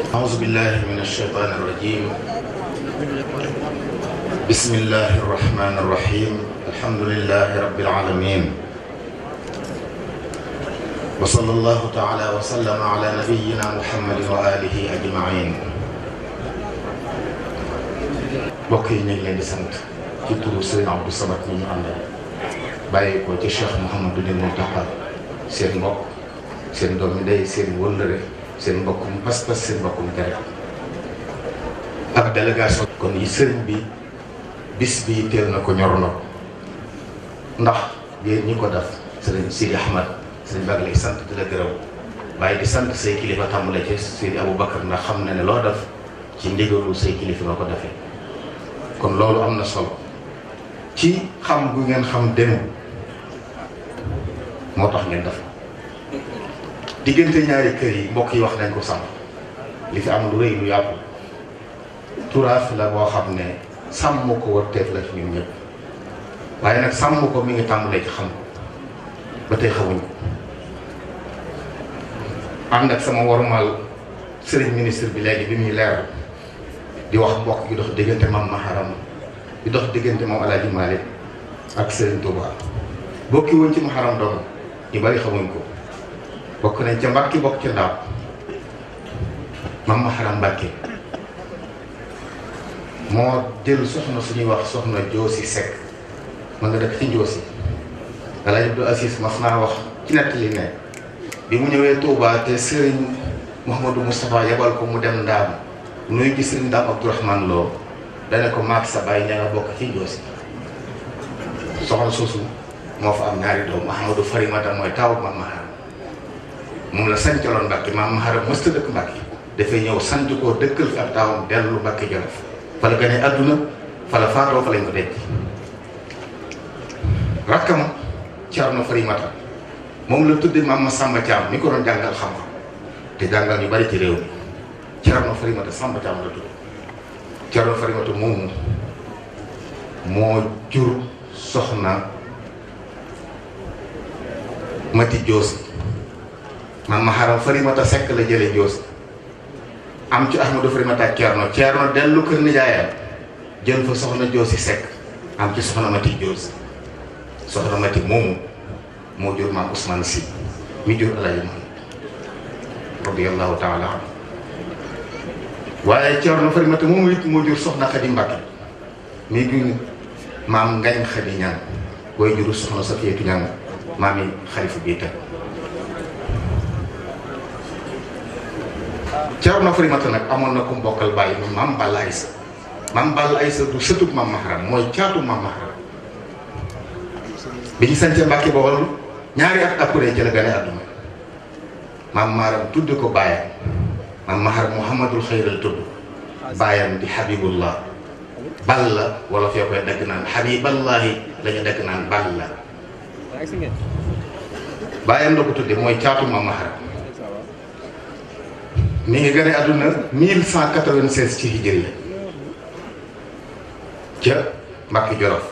أعوذ بالله من الشيطان الرجيم. بسم الله الرحمن الرحيم. الحمد لله رب العالمين، وصلى الله تعالى وسلم على نبينا محمد وآله أجمعين. mbokk yi ñu ngi leen di sant ci turu Serigne Abdou Samad ñu àndal bàyyi ko ci Cheikh Mouhamadou Mountakha, seen mbokk, seen doomi ndey, seen wëllëre, seen mbokkum pas-pas, seen mbokkum deret ak délégation. kon yi sëriñ bi bis bi teel na ko, ñor na ko, ndax yéen ñi ko def sëriñ Sidi Ahmad, sëriñ baa ngi lay sant di la gërëm, waaye di sant say kilifa tàmbale ci Sidi Aboubacar, ndax xam na ne loo def ci ndigalu say kilifa nga ko defee. kon loolu am na solo ci xam gu ngeen xam démb moo tax ngeen def diggante ñaari kër yi. mbokk yi wax nañ ko sàmm, li fi am lu rëy lu yàqu turaaf la boo xam ne sàmm ko warteef la ci ñun ñëpp, waaye nag sàmm ko mi ngi tàmbalee ci xam ko ba tey xamuñ ko. ànd ak sama warumal sëriñ ministre bi léegi bi muy leeral di wax mbokk gi dox diggante Mame Maharam, di dox diggante moom Alaaji Malick ak Serigne Touba. bokki woon ci Maharam doom ñu bari xamuñ ko. bokk nañ ca Mbàkke, bokk ca Ndaam. Mame Maharam Mbàkke moo jël soxna suñuy wax soxna Joosi Seck, ma nga dëkk ci Njoosi. Alaaji Abdou Aziz mas naa wax ci nettali ne bi mu ñëwee Touba te Serigne Mouhamadou Moustapha yebal ko mu dem Ndaam nuy gis Serigne Ndaam Abdourahmane Lo, dana ko maag sa bàyyi ña nga bokk ci Njoosi. soxna soosu moo fa am ñaari doom. Ahmadou Farimata mooy taawu Mame Maharam, moom la sancaloon Mbàkke. Mame Maharam mësta dëkk Mbàkke, dafay ñëw sant koo dëkkal fi ak taawam dellu Mbàkke Jolof. fa la gane àdduna, fa la faatoo, fa lañ ko denc. rakkam Cerno Farimata moom la tudde Mame Samba Thiam mi ko doon jàngal xam-xam te jàngal ñu bari ci réew mi. Cerno Farimata Samba Thiam la tudd. Cerno Farimata moomu moo jur soxna Mati Joosi. Mame Maharam Farimata Seck la jële Joosi, am ci Ahmadou Farimata ak Cerno dellu kër nijaayam jël fa soxna Joosi Seck, am ci soxna Mati Joosi. soxna Mati moomu moo jur Maam Ousmane Sy mi jur Alaaji Malick radiyallahu taala anhu. waaye Cerno Farimata moomu it moo jur soxna Xadi Mbàkke mi jur maam Ngañ Xadi Ñaan, booy juru soxna Safiyatu Ñaan maam yi xalifa bii teg. Cerno Farimata nag amoon na ko mbokkal bàyyi mu Maam Balla Aysa. Maam Balla Aysa du sëtub Mame Maharam, mooy caatu Mame Maharam. bi ñu sañcee Mbàkke Bawol ñaari at après ci la gane àdduna. Mame Maharam tudd ko baayam. Mame Maharam Mouhamadul Xayral tudd baayam di Habibullah. Balla wala fee koy dagg naan Habiballahi lañu dagg naan Balla. baayam la ko tudde, mooy caatu Mame Maharam. mi ngi gane àdduna 1196 ci hijriya ca Mbàkke Jolof.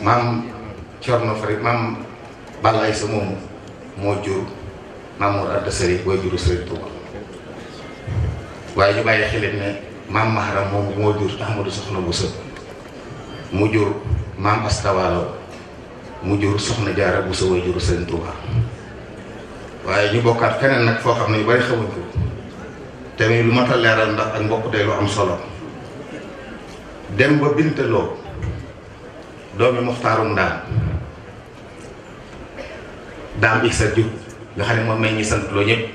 maam Cerno Fari Maam Balla Aysa moomu moo jur Maam Mor Anta Sali, booy juru Sëriñ Tuuba. waaye ñu bàyyi xelit ne Mame Maharam moomu moo jur Ahmadou Soxna Bousso, mu jur Maam Asta Waalo, mu jur Soxna Jaara Bousso, booy juru Sëriñ Tuuba. waaye ñu bokkaat feneen nag foo xam ne yu bari xamuñ ko tamit lu mat a leeral ndax ak mbokk day lu am solo. dem ba Bintaloo doomi Muxtaarum Daam Isa jur nga xam ne moom may ñi sant loo ñëpp.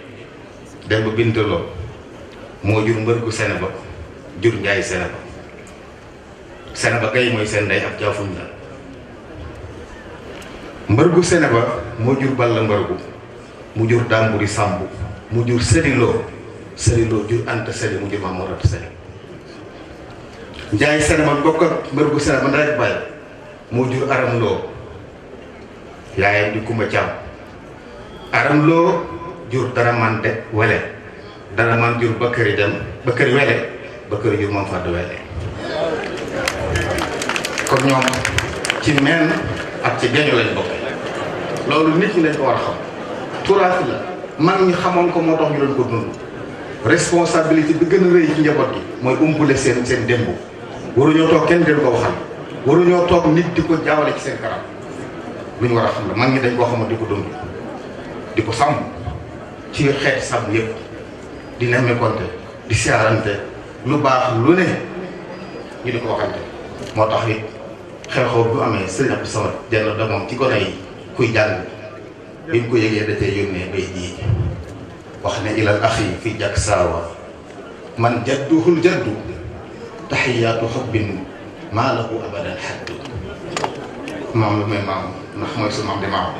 dem ba Bintaloo moo jur Mbërgu Seneba, jur Njaay Seneba gay mooy seen ndey ak jaafuñ la. Mbërgu Seneba moo jur Balla Mbërgu, mu jur Damburi Sambu, mu jur Sëriloo jur Anta Sali, mu jur Maam Mor Anta Sali. Njaay Seneba bokk ak Mbërgu Seneba ndey ak baay moo jur Aram Loo, yaayam di Kumba Caam. Aram Loo jur Daraman de Wele, Daraman jur Bakari Dem, Bakari Wele, Bakari jur Maam Fàdd Wele. kon ñoom ci meen ak ci geño lañ bokk. loolu nit ñi lañ ko war a xam. turaas la mag ñi xamoon ko moo tax ñu doon ko dund. responsabilité bi gën a rëy ci njaboot gi mooy umpule seen démb. waruñoo toog kenn den ko waxal waruñoo toog nit di ko jaawale ci seen kanam lu ñu war a xam la mag ñi dañ koo xamal di ko dund di ko sàmm ci xeeti sàmm yëpp di nemmeekonte di siyaarante lu baax lu ne ñu di ko waxante. moo tax it xew-xew bu amee sëriñ Abdou Samad jenn da moom ci gone yi kuy jàng bi mu ko yëgee da cee yónnee bay ji wax ne ilal axi fi jak saawa man jadduhul jaddu taxiyaatu xubbin maa lahu abadan xaddu maam lu may maam ndax mooy su maam di maam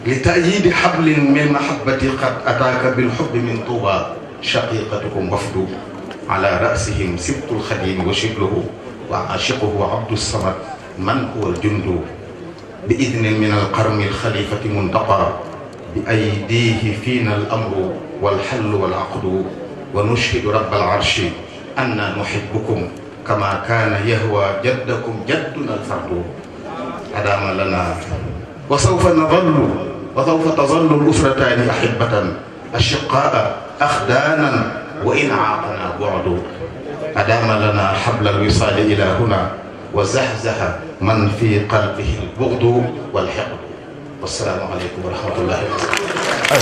li tayiidi xablin min mahabbati qad ataaka bil xubbi min tuuba shaqiqatukum wafdu ala rasihim sibtul xadim wa shibluhu wa ashiquhu abdu samad man huwa aljundu bi idnin min alqarmi alxalifati muntaqa bi aydihi fiina alamru walxallu walaqdu wa nushhidu rabba alarshi أننا نحبكم كما كان يهوى جدكم جدنا الفرد أدام لنا وسوف تظل الأسرتان أحبة أشقاء أخدانا وإن عاقنا بعد أدام لنا حبل الوصال إلى هنا وزحزح من في قلبه البغض والحقد والسلام عليكم ورحمة الله وبركاته.